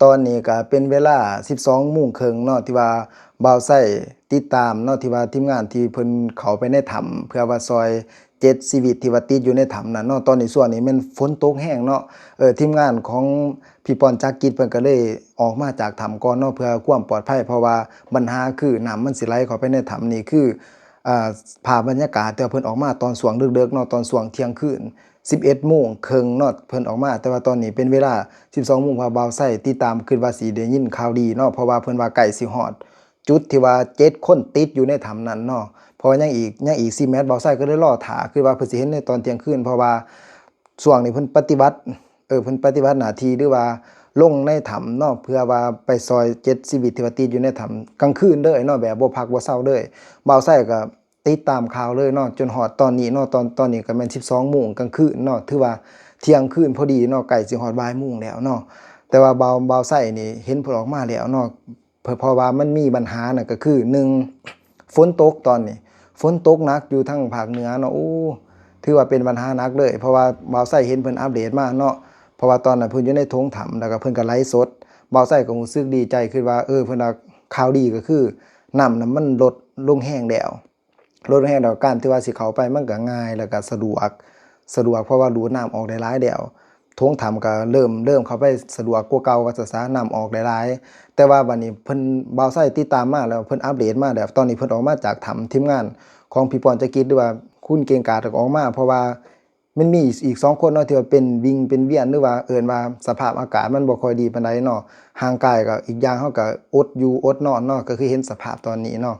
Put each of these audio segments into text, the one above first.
ຕອນນີ້ກໍເປັນເວລາສິບສອງໂມງເຄິ່ງເນາະ ທີ່ວ່າບ່າວໄຊຕິດຕາມເນາະ ທີ່ວ່າທີມງານທີ່ເພິ່ນເຂົ້າໄປໃນຖ້ຳ ເພື່ອວ່າຊ່ອຍເຈັດຊີວິດທີ່ວ່າຕິດຢູ່ໃນຖ້ຳນັ້ນເນາະ. ຕອນນີ້ຊ່ວງນີ້ແມ່ນຝົນຕົກແຮງເນາະ ເອີ ທີມງານຂອງພີ່ປອນ ຈັກກິດ ເພິ່ນກໍເລີຍອອກມາຈາກຖ້ຳກ່ອນເນາະ ເພື່ອຄວາມປອດໄພ ເພາະວ່າບັນຫາຄືນ້ຳມັນຊິໄຫຼເຂົ້າໄປໃນຖ້ຳນີ້ ຄື ອ່າ ພາບບັນຍາກາດ ແຕ່ວ່າເພິ່ນອອກມາຕອນຊ່ວງເດິກໆເນາະ ຕອນຊ່ວງທ່ຽງຄືນ ສິບເອັດໂມງເຄິ່ງເນາະ ເພິ່ນອອກມາ. ແຕ່ວ່າຕອນນີ້ເປັນເວລາສິບສອງໂມງ ເພາະວ່າບ່າວໄຊຕິດຕາມ ຄິດວ່າຊິໄດ້ຍິນຂ່າວດີເນາະ ເພາະວ່າເພິ່ນວ່າໃກ້ຊິຮອດຈຸດທີ່ວ່າເຈັດຄົນຕິດຢູ່ໃນຖ້ຳນັ້ນເນາະ ເພາະວ່າຍັງອີກ ຍັງອີກສິບແມັດ. ບ່າວໄຊກໍເລີຍລໍຖ້າ ຄິດວ່າເພິ່ນຊິເຫັນໃນຕອນທ່ຽງຄືນ ເພາະວ່າຊ່ວງນີ້ເພິ່ນປະຕິບັດ ເອີ ເພິ່ນປະຕິບັດໜ້າທີ່ ຫຼືວ່າລົງໃນຖ້ຳເນາະ ເພື່ອວ່າໄປຊ່ອຍເຈັດຊີວິດທີ່ວ່າຕິດຢູ່ໃນຖ້ຳກາງຄືນເລີຍເນາະ ແບບບໍ່ພັກບໍ່ເຊົາເລີຍ. ບ່າວໄຊກໍ ຕິດຕາມຂ່າວເລີຍເນາະ ຈົນຮອດຕອນນີ້ເນາະ ຕອນ ຕອນນີ້ກໍແມ່ນສິບສອງໂມງກາງຄືນເນາະ ຖືວ່າທ່ຽງຄືນພໍດີເນາະ ໃກ້ຊິຮອດບ່າຍໂມງແລ້ວເນາະ. ແຕ່ວ່າບ່າວ ບ່າວໄຊນີ້ເຫັນເພິ່ນອອກມາແລ້ວເນາະ ເພາະ ເພາະວ່າມັນມີບັນຫານັ້ນກໍຄື ໜຶ່ງ ຝົນຕົກ ຕອນນີ້ຝົນຕົກໜັກຢູ່ທາງພາກເໜືອເນາະ ໂອ້ ຖືວ່າເປັນບັນຫາໜັກເລີຍ ເພາະວ່າບ່າວໄຊເຫັນເພິ່ນອັບເດດມາເນາະ ເພາະວ່າຕອນນັ້ນເພິ່ນຢູ່ໃນໂຖງຖ້ຳ ແລ້ວກໍເພິ່ນກໍໄລສົດ. ບ່າວໄຊກໍຮູ້ສຶກດີໃຈ ຄິດວ່າ ເອີ ເພິ່ນວ່າຂ່າວດີກໍຄືນ້ຳນະມັນລົດລົງແຮງແລ້ວ ລົດແຮງແລ້ວ ການທີ່ວ່າຊິເຂົ້າໄປມັນກໍງ່າຍ ແລ້ວກໍສະດວກ ສະດວກ ເພາະວ່າດູດນ້ຳອອກໄດ້ຫຼາຍແລ້ວ ໂຖງຖ້ຳກໍເລີ່ມ ເລີ່ມເຂົ້າໄປສະດວກກວ່າເກົ່າ ວ່າຊັ້ນຊະ ນ້ຳອອກໄດ້ຫຼາຍ. ແຕ່ວ່າບັດນີ້ເພິ່ນ ບ່າວໄຊຕິດຕາມມາແລ້ວ ເພິ່ນອັບເດດມາແລ້ວ ຕອນນີ້ເພິ່ນອອກມາຈາກຖ້ຳ ທີມງານຂອງພີ່ປອນ ຈັກກິດ ຫຼືວ່າຄຸນເກັ່ງກາດ ກໍອອກມາ ເພາະວ່າມັນມີອີກສອງຄົນເນາະ ທີ່ວ່າເປັນວິ່ງເປັນວຽນ ຫຼືວ່າເອີ້ນວ່າສະພາບອາກາດມັນບໍ່ຄ່ອຍດີປານໃດເນາະ ຮ່າງກາຍກໍ ອີກຢ່າງເຮົາກໍອົດຢູ່ອົດນອນເນາະ ກໍຄືເຫັນສະພາບຕອນນີ້ເນາະ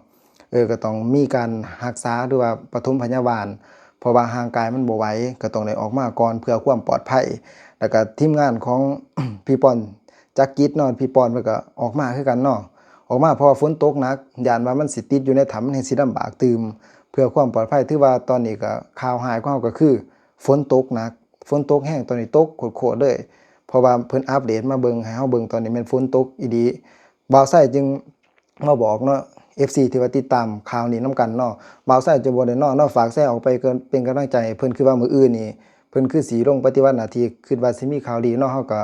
ເອີ ກໍຕ້ອງມີການຮັກສາ ຫຼືວ່າປະຖົມພະຍາບານ ເພາະວ່າຮ່າງກາຍມັນບໍ່ໄຫວ ກໍຕ້ອງໄດ້ອອກມາກ່ອນເພື່ອຄວາມປອດໄພ. ແລ້ວກໍທີມງານຂອງ ພີ່ປອນ ຈັກກິດ ເນາະ ພີ່ປອນເພິ່ນກໍອອກມາຄືກັນເນາະ ອອກມາ ເພາະວ່າຝົນຕົກໜັກ ຢ້ານວ່າມັນຊິຕິດຢູ່ໃນຖ້ຳ ມັນແຮ່ງຊິລຳບາກຕື່ມ. ເພື່ອຄວາມປອດໄພ ຖືວ່າຕອນນີ້ກໍຂ່າວຮ້າຍຂອງເຮົາກໍຄືຝົນຕົກໜັກ ຝົນຕົກແຮງ ຕອນນີ້ຕົກໂຄດໆເລີຍ ເພາະວ່າເພິ່ນອັບເດດມາເບິ່ງ ໃຫ້ເຮົາເບິ່ງ ຕອນນີ້ແມ່ນຝົນຕົກອີ່ຫຼີ. ບ່າວໄຊຈຶ່ງ ມາບອກເນາະ ເອັຟຊີ ທີ່ວ່າຕິດຕາມຂ່າວນີ້ນຳກັນເນາະ ບ່າວໄຊຈະບໍ່ໄດ້ນອນເນາະ ຝາກແຊອອກໄປເປັນກຳລັງໃຈໃຫ້ເພິ່ນ ຄືວ່າມື້ອື່ນນີ້ເພິ່ນຄືຊິລົງປະຕິບັດໜ້າທີ່ ຄິດວ່າຊິມີຂ່າວດີເນາະ ເຮົາກໍ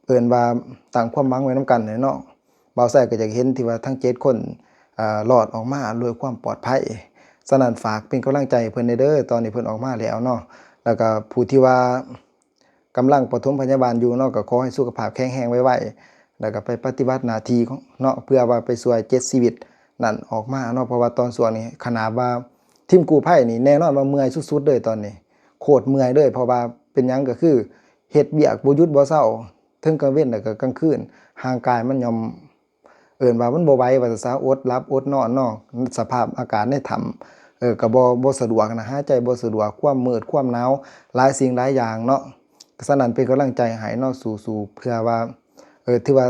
ເອີ້ນວ່າຕັ້ງຄວາມຫວັງໄວ້ນຳກັນແຫຼະເນາະ. ບ່າວໄຊກໍຢາກເຫັນທີ່ວ່າທັງເຈັດຄົນ ອາ ລອດອອກມາດ້ວຍຄວາມປອດໄພ ສະນັ້ນຝາກເປັນກຳລັງໃຈໃຫ້ເພິ່ນແດ່ເດີ ຕອນນີ້ເພິ່ນອອກມາແລ້ວເນາະ ແລ້ວກໍຜູ້ທີ່ວ່າ ກຳລັງປະຖົມພະຍາບານຢູ່ເນາະ ກໍຂໍໃຫ້ສຸຂະພາບແຂງແຮງໄວໆ ແລ້ວກໍໄປປະຕິບັດໜ້າທີ່ເນາະ ເພື່ອວ່າໄປຊ່ວຍເຈັດຊີວິດນັ້ນອອກມາເນາະ ເພາະວ່າຕອນຊ່ວງນີ້ຂະໜາດວ່າທີມກູ້ໄພນີ້ແນ່ນອນວ່າເມື່ອຍສຸດໆເລີຍ ຕອນນີ້ໂຄດເມື່ອຍເລີຍ ເພາະວ່າເປັນຫຍັງກໍຄືເຮັດວຽກບໍ່ຢຸດບໍ່ເຊົາ ເທິງກາງເວັນແລ້ວກໍກາງຄືນ ຮ່າງກາຍມັນຍ່ອມ ເອີ້ນວ່າມັນບໍ່ໄຫວວ່າຊັ້ນຊະ ອົດຫຼັບອົດນອນເນາະ ສະພາບອາກາດໃນຖ້ຳ ເອີ ກໍບໍ່ ບໍ່ສະດວກນະ ຫາຍໃຈບໍ່ສະດວກ ຄວາມມືດຄວາມໜາວ ຫຼາຍສິ່ງຫຼາຍຢ່າງເນາະ. ສະນັ້ນເປັນກຳລັງໃຈໃຫ້ເນາະ ສູ້ໆ ເພື່ອວ່າ ເອີ ຖືວ່າ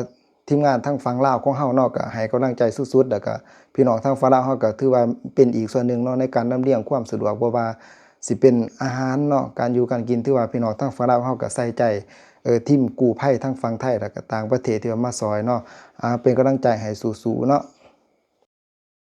ທີມງານທາງຝັ່ງລາວຂອງເຮົາເນາະ ກໍໃຫ້ກຳລັງໃຈສຸດໆ ແລ້ວກໍພີ່ນ້ອງທາງຝັ່ງລາວເຮົາກໍຖືວ່າເປັນອີກສ່ວນໜຶ່ງເນາະ ໃນການລຳລຽງຄວາມສະດວກ ບໍ່ວ່າ ຊິເປັນອາຫານເນາະ ການຢູ່ການກິນ ຖືວ່າພີ່ນ້ອງທາງຝັ່ງລາວເຮົາກໍໃສ່ໃຈ ເອີ ທີມກູ້ໄພທາງຝັ່ງໄທ ແລ້ວກໍຕ່າງປະເທດທີ່ວ່າມາຊ່ອຍເນາະ ອາ ເປັນກຳລັງໃຈໃຫ້ສູ້ໆເນາະ.